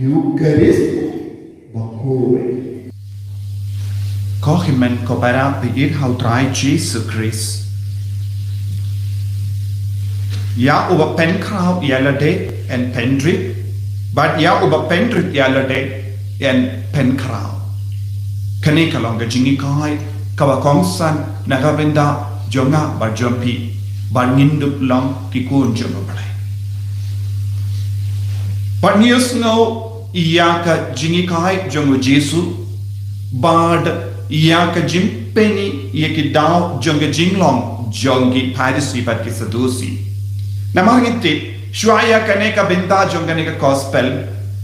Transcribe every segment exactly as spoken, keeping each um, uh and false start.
Eucharist bakhuid. Ko hynmen ko para, peit ha u Trai Jisu Khrist. Ïa uba pynkhraw ïa lade yn pynrit, bad ïa uba pynrit ïa lade yn pynkhraw. Kane ka long ka jinghikai kaba kongsan na ka bynta jong nga bad jong phi, bad ngin dup long ki khun jong U Blei. Bad ngi ïohsngew ïa ka jinghikai jong U Jisu, bad ïa ka jingpyni ïa ki daw jong ka jinglong jong ki Pharisi bad ki Sadusi. Namar ngi tip, shuwa ïa kane ka bynta jong kane ka gospel,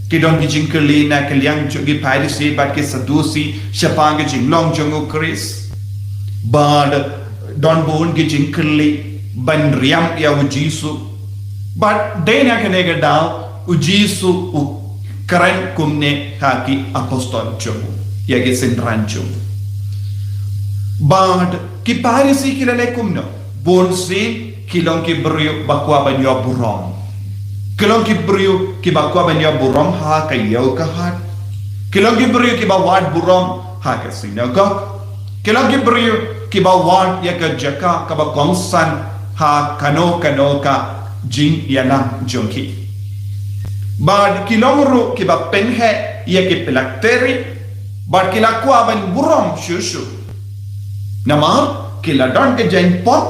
ki don ki jingkylli na ka liang jong ki Pharisi bad ki Sadusi shaphang ka jinglong jong U Khrist. Bad don bun ki jingkylli ban riam ïa U Jisu. Bad dei na kane ka daw U Jisu u kren kumne ha ki apostol jong u, ïa ki synran jong u. Bad ki Pharisi ki la leh kumno? Bun sien ki long ki briew ba kwah ban ïoh burom. Ki long ki briew kiba kwah ban ïoh burom ha ka ïew ka hat. Ki long ki briew kiba wad burom ha ka synagogue. Ki long ki briew kiba wad ïa ka jaka kaba kongsan ha kano kano ka jingïalang jong ki. Bad ki long ruh kiba pynheh ïa ki phylactery, bad ki la kwah ban burom shuh shuh. Namar ki la don ka jingpop,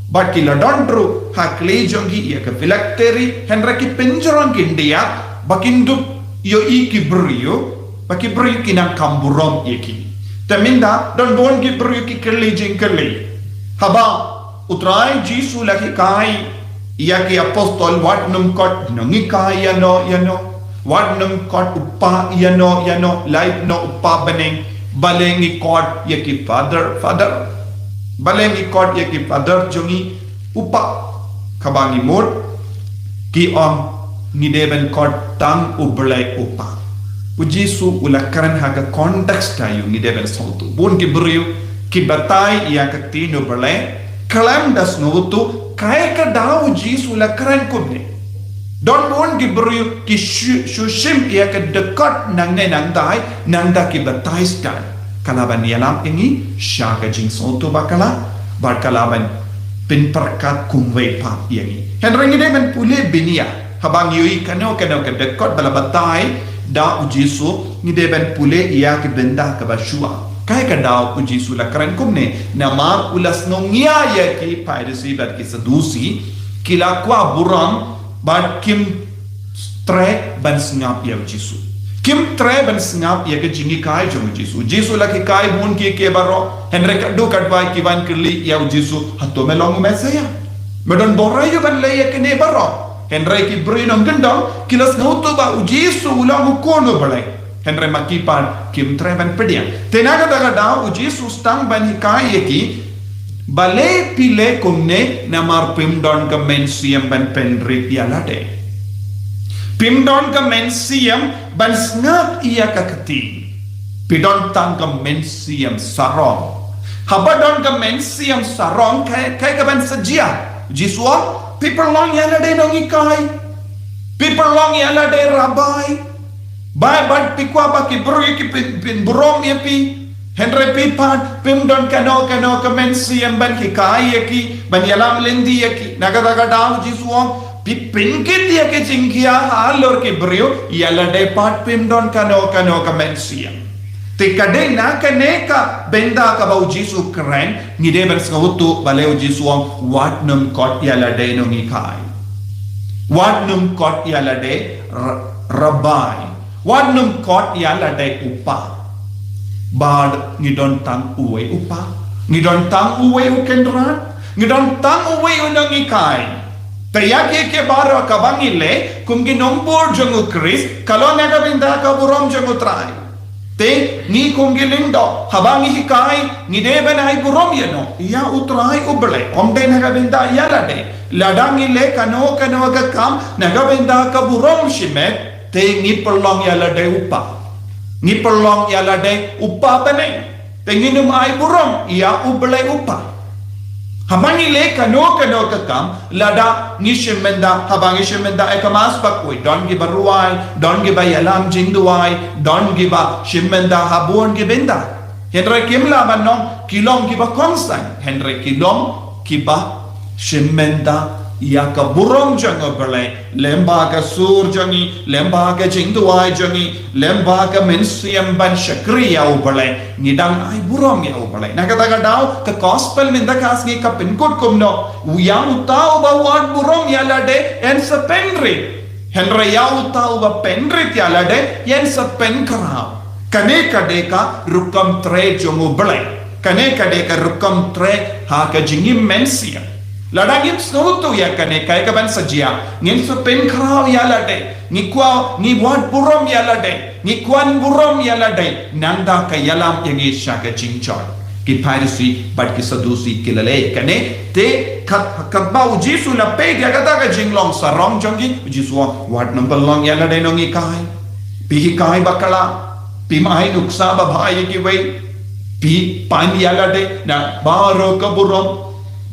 bad ki la don ruh ha khlei jong ki ïa ka phylactery, hynrei ki pynjrong khyndiat ba kin dup ïohi ki briew, ba ki briew kin nang kham burom ïa ki. Te mynta don bun ki briew ki kylli jingkylli. Haba U Trai Jisu u la hikai ïa ki apostol, wat nym khot nonghikai ïano ïano, wat nym khot u Pa ïano ïano, lait noh u Pa bneng, balei ngi khot ïa ki Father, Father. Balei ngi khot ïa ki Father jong ngi u Pa. Kaba ngi mut, ki ong, ngi dei ban khot tang U Blei U Pa. U Jisu u la kren ha ka context aïu, ngi dei ban sngewthuh. Bun ki briew ki batai ïa ka ktien U Blei, khlem da sngewthuh kaei ka daw U Jisu u la kren kumne. Don bun ki briew ki shu- shu shim ïa ka dkhot nangne nangtai, nangta ki batai stad. Ka lah ban ïalam ïa ngi sha ka jingsngewthuh bakla, bad ka lah ban pynpyrkhat kumwei pat ïa ngi. Hynrei ngi dei ban pule bniah, haba ngi ïohi kano kano ka dkhot ba la batai da U Jisu, ngi dei ban pule ïa ki bynta kaba shuwa. Kaei ka daw U Jisu u la kren kumne? Namar u la sngew ngiah ïa ki Pharisi bad ki Sadusi, ki la kwah burom bad kim treh ban sngap ïa U Jisu. Kim treh ban sngap ïa ka jinghikai jong U Jisu. U Jisu u la hikai bun kiei kiei baroh, hynrei katto katne ki wan kylli ïa U Jisu, hato me long u Messiah? Me don bor aïu ban leh ïa kine baroh? Hynrei ki briew nongkyndong ki la sngewthuh ba U Jisu u long u Khun U Blei. Hynrei ma ki pat kim treh ban pdiang. Te na kata ka daw U Jisu u sdang ban hikai ïa ki, balei phi leh kumne? Namar phim don ka mynsiem ban pynrit ïa lade. Phim don ka mynsiem ban sngap ïa ka ktien. Phi don tang ka mynsiem sarong. Haba don ka mynsiem sarong, kaei, kaei kaban sa jia? U Jisu u ong, phi pynlong ïa lade nonghikai. Phi pynlong ïa lade rabbi. Bad, bad phi kwah ba ki briew ki pyn- pynburom ïa phi. Hynrei phi pat phim don kano kano ka mynsiem ban hikai ïa ki, ban ïalam lynti ïa ki. Na kata ka daw U Jisu u ong, phi pynkit ïa ka jingkhia halor ki briew, ïa lade pat phim don kano kano ka mynsiem. Te ka dei na kane ka bynta kaba U Jisu u kren, ngi dei ban sngewthuh balei U Jisu u ong, wat nym khot ïa lade nonghikai. Wat nym khot ïa lade r- rabbi. Wat nym khot ïa lade u Pa. Bad ngi don tang uwei u Pa. Ngi don tang uwei u kynrad. Ngi don tang uwei u nonghikai. Te ïa kiei kiei baroh kaba ngi leh kum ki nongbud jong U Khrist, ka long na ka bynta ka burom jong U Trai. Te ngi kum ki lyngdoh, haba ngi hikai, ngi dei ban ai burom ïano? Ïa U Trai U Blei. Ym dei na ka bynta ïa lade. Lada ngi leh kano kano ka kam na ka bynta ka burom shimet, te ngi pynlong ïa lade u Pa. Ngi pynlong ïa lade u Pa bneng. Te ngin ym ai burom ïa U Blei U Pa. Haba ngi leh kano kano ka kam, lada ngi shim bynta, haba ngi shim bynta ïa ka Mass bakhuid, don kiba rwai, don kiba ïalam jingduwai, don kiba shim bynta ha bun ki bynta. Hynrei kim lah ban long ki long kiba kongsan, hynrei ki long kiba shim bynta ïa ka burom jong U Blei, lyngba ka sur jong ngi, lyngba ka jingduwai jong ngi, lyngba ka mynsiem ban shakri ïa U Blei, ngi dang ai burom ïa U Blei. Na kata ka daw, ka gospel mynta ka sngi ka pynkut kumno, ïa uta uba wad burom ïa lade, yn sa pynrit. Hynrei ïa uta uba pynrit ïa lade, yn sa pynkhraw. Kane ka dei ka rukom trei jong U Blei. Kane ka dei ka rukom trei ha ka jingim mynsiem. Lada ngim sngewthuh ïa kane, kaei kaban sa jia? Ngin sa pynkhraw ïa lade. Ngi kwah, ngi wad burom ïa lade. Ngi kwah burom ïa lade. Nangta ka ïalam ïa ngi sha ka jingjot. Ki Pharisi bad ki Sadusi ki la leh kane. Te kat, katba U Jisu u la peit ïa kata ka jinglong sarong jong ki, U Jisu u ong, wat nym pynlong ïa lade nonghikai. Phi hikai bakla. Phim ai nuksa babha ïa kiwei. Phi pan ïa lade na baroh ka burom.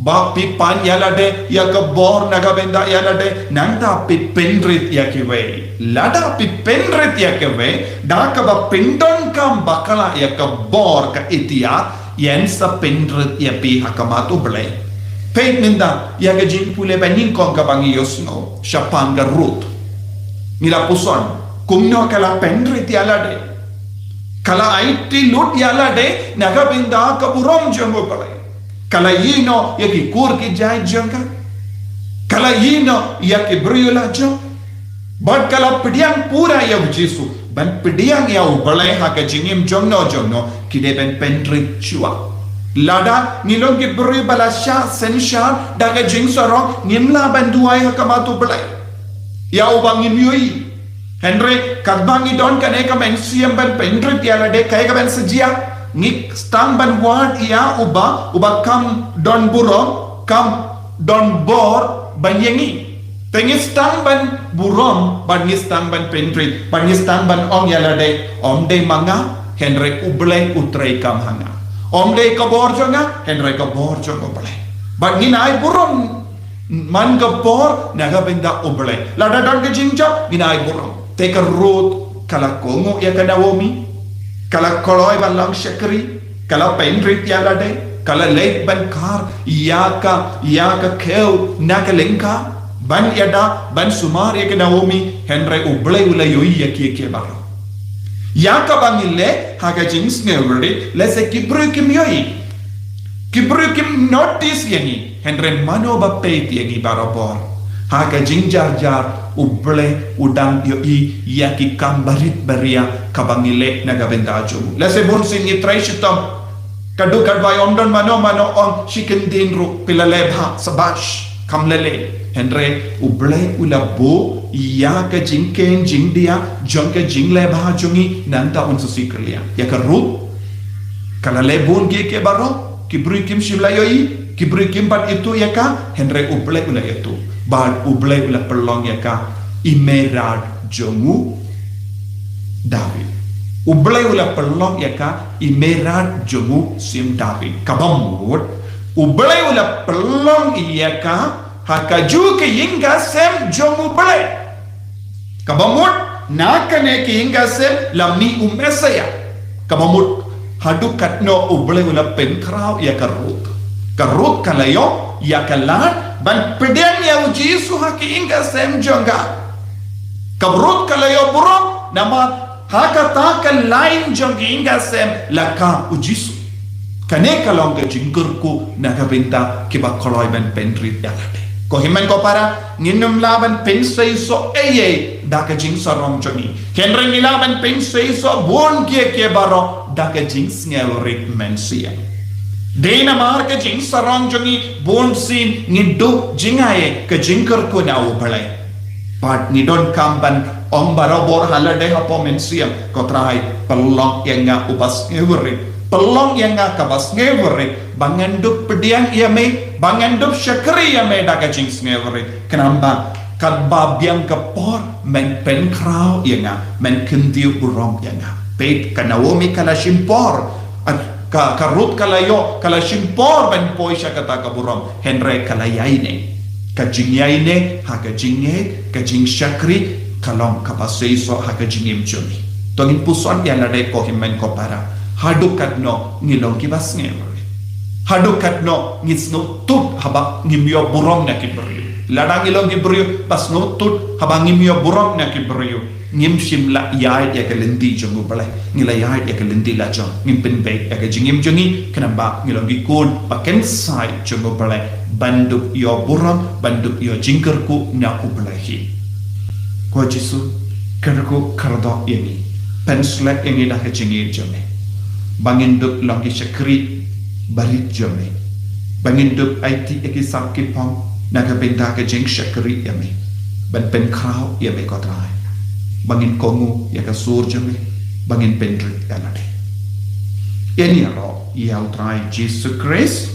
Ba phi pan ïa lade ïa ka bor na ka bynta ïa lade, nangta phi pynrit ïa kiwei. Lada phi pynrit ïa kiwei, da kaba pyndonkam bakla ïa ka bor ka itiat, yn sa pynrit ïa phi ha khmat U Blei. Peit mynta ïa ka jingpule ba nyngkong kaba ngi ïohsngew shaphang ka Ruth. Ngi la puson kumno ka la pynrit ïa lade. Ka la aiti lut ïa lade na ka bynta ka burom jong U Blei. Ka la ïehnoh ïa ki kur ki jait jong ka. Ka la ïehnoh ïa ki briew la jong. Bad ka la pdiang pura ïa U Jisu. Ban pdiang ïa U Blei ha ka jingim jongno jongno, ki dei ban pynrit shuwa. Lada ngi long ki briew ba la shah synshar da ka jingsarong, ngim lah ban duwai ha khmat U Blei ïa uba ngim ïohi. Hynrei katba ngi don kane ka mynsiem ban pynrit ïa lade, kaei kaban sa jia? Ngi sdang ban wad ïa uba, uba kham don burom, kham don bor ban ïa ngi. Te ngi sdang ban burom, bad ngi sdang ban pynrit, bad ngi sdang ban ong ïa lade, ym dei ma nga, hynrei U Blei u treikam ha nga. Ym dei ka bor jong nga, hynrei ka bor jong U Blei. Bad ngin ai burom man ka bor na ka bynta U Blei. Lada don ka jingjop, ngin ai burom. Te ka Ruth ka la kohnguh ïa ka Naomi, ka la kloi ban long shakri, ka la pynrit ïa lade, ka la leit ban kar ïa ka, ïa ka khiew na ka lyngkha, ban ïada, ban sumar ïa ka Naomi, hynrei U Blei u la ïohi ïa ki, ïa ki baroh. Ïa kaba ngi leh ha ka jingsngewrit, lehse ki briew kim ïohi. Ki briew kim notice ïa ngi, hynrei mano ba peit ïa ngi barabor? Ha ka jingjarjar U Blei u dang ïohi ïa ki kam barit baria kaba ngi leh na ka bynta jong u. Lehse bunsien ngi trei shitom. Ka dei katba ym don mano mano ong, shi kyntien ruh phi la leh bha, sabash, kham leh leh. Hynrei U Blei u la buh ïa ka jingkheiñ jingdia jong ka jingleh bha jong ngi, nangta un sa siew kylliang. Ïa ka Ruth, ka la leh bun kiei kiei baroh, ki briew kim shym la ïohi, ki briew kim pat ithuh ïa ka, hynrei U Blei u la ithuh. Bad U Blei u la pynlong ïa ka i mei rad jong u David. U Blei u la pynlong ïa ka i mei rad jong u Syiem David. Kaba mut, U Blei u la pynlong ïa ka ha kajuh ka ïing ka sem jong U Blei. Kaba mut, na kane ka ïing ka sem la mih u Messaïah. Kaba mut, haduh katno U Blei u la pynkhraw ïa ka Ruth. Ka Ruth ka la ïoh ïa ka lad ban pdiang ïa U Jisu ha ka ïing ka sem jong ka. Ka Ruth ka la ïoh burom namar ha kata ka line jong ka ïing ka sem la kha U Jisu. Kane ka long ka jingkyrkhu na ka bynta kiba kloi ban pynrit ïa lade. Ko hynmen ko para, ngin ym lah ban pynseisoh ei ei da ka jingsarong jong ngi. Hynrei ngi lah ban pynseisoh bun kiei kiei baroh da ka jingsngewrit mynsiem. Dei namar ka jingsarong jong ngi bunsien ngi duh jngai ka jingkyrkhu na U Blei. Bad ngi donkam ban ong barabor ha lade hapoh mynsiem, ko Trai, pynlong ïa nga uba sngewrit. Pynlong ïa nga kaba sngewrit ba ngan dup pdiang ïa me, ba ngan dup shakri ïa me da ka jingsngewrit. Khnang ba katba biang ka por men pynkhraw ïa nga, men kyntiew burom ïa nga. Peit, ka Naomi ka la shim por, ah, Ka, ka Ruth ka la ïoh, ka la shim por ban poi sha kata ka burom. Hynrei ka la ïaineh. Ka jingïaineh ha ka jingngeit, ka jingshakri, ka long kaba seisoh ha ka jingim jong ngi. To ngin puson ïa lade ko hynmen ko para. Haduh katno ngi long kiba sngewrit? Haduh katno ngi sngewthuh haba ngim ïoh burom na ki briew? Lada ngi long ki briew ba sngewthuh haba ngim ïoh burom na ki briew, ngim shym la ïaid ïa ka lynti jong U Blei. Ngi la ïaid ïa ka lynti la jong. Ngim pynbeit ïa ka jingim jong ngi, khnang ba ngi long ki khun ba kynsai jong U Blei, ban dup ïoh burom, ban dup ïoh jingkyrkhu na U Blei hi. Ko Jisu, kyrkhu kyrdoh ïa ngi. Pynshlur ïa ngi da ka jingïeit jong me, ba ngin dup long ki shakri barit jong me, ba ngin dup aiti ïa ki sap ki phong na ka bynta ka jingshakri ïa me, ban pynkhraw ïa me ko Trai, ba ngin kohnguh ïa ka sur jong me, ba ngin pynrit ïa lade. Ïa ngi ïaroh ïa U Trai Jisu Khrist.